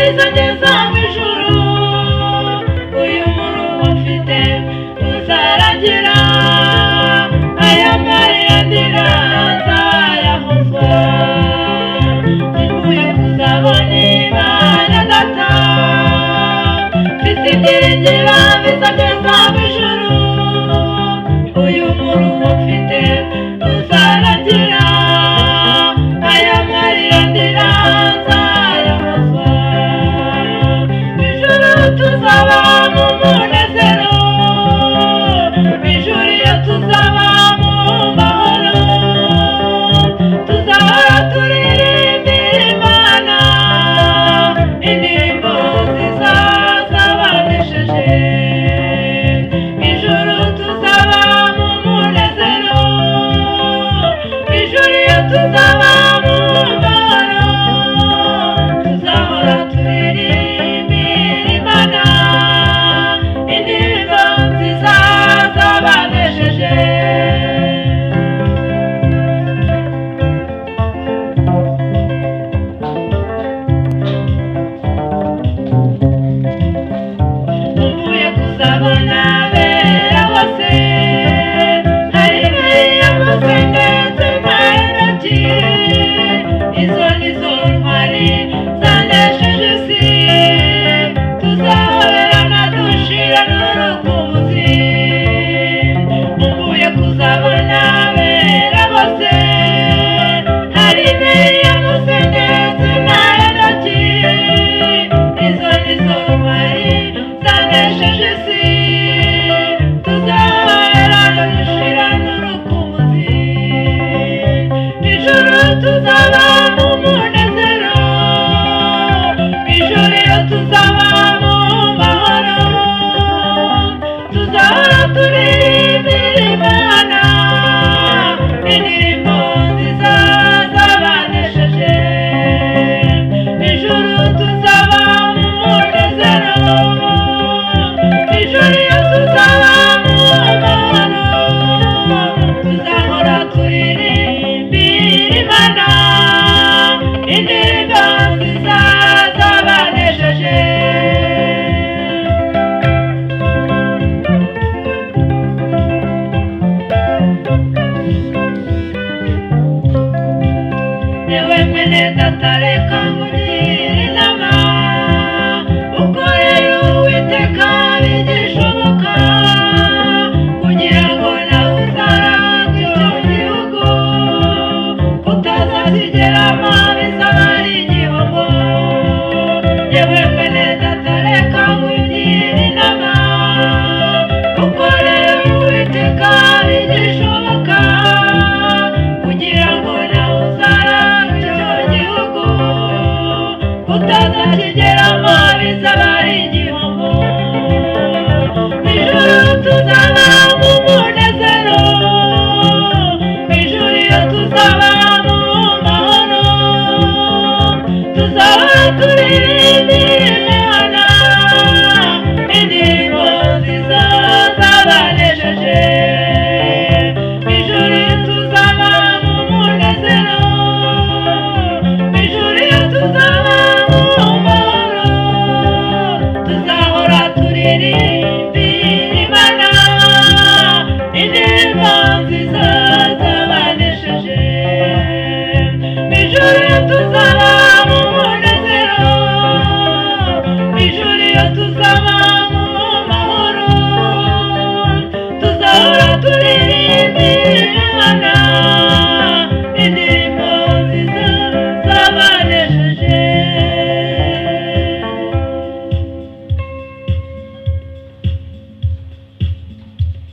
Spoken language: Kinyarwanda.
bizageza mu ijuru, uyu muruho mfite uzarangira, aya marira ndira nzayahozwa. Nkumbuye kuzabona Imana Data, mfite ibyiringiro bizageza mu ijuru, uyu muruho mfite uzarangira, aya marira ndira nzayahozwa. Ijuru tuzaba mu munezero, ijuru iyo tuzaba mu mahoro, tuzahora turirimbira Imana indirimbo nziza zabanesheje. Ijuru tuzaba mu munezero, ijuru iyo tuzaba mu mahoro, tuzahora turirimbira Imana indirimbo nziza zabanesheje. Nkumbuye kuzabona abera bose, hari Mariya Mose ndetse na Enoki, izo ni zo ntwari zanesheje isi, tuzahoberana dushira n'urukumbuzi. Nkumbuye kuzabona abera bose, hari Mariya Mose ndetse na Enoki, izo ni zo ntwari zanesheje isi, tuzahoberana dushira n'urukumbuzi. Ijuru tuzaba mu munezero, ijuru iyo tuzaba mu mahoro, tuzahora turirimbira Imana indirimbo nziza zabanesheje. Ijuru tuzaba mu munezero, ijuru iyo tuzaba mu mahoro, tuzahora turirimbira Imana indirimbo nziza zabanesheje. Yewe mwene data reka nkugire inama, ukorere Uwiteka bigishoboka, kugira ngo nawe uzaragwe icyo gihugu, utazakigera.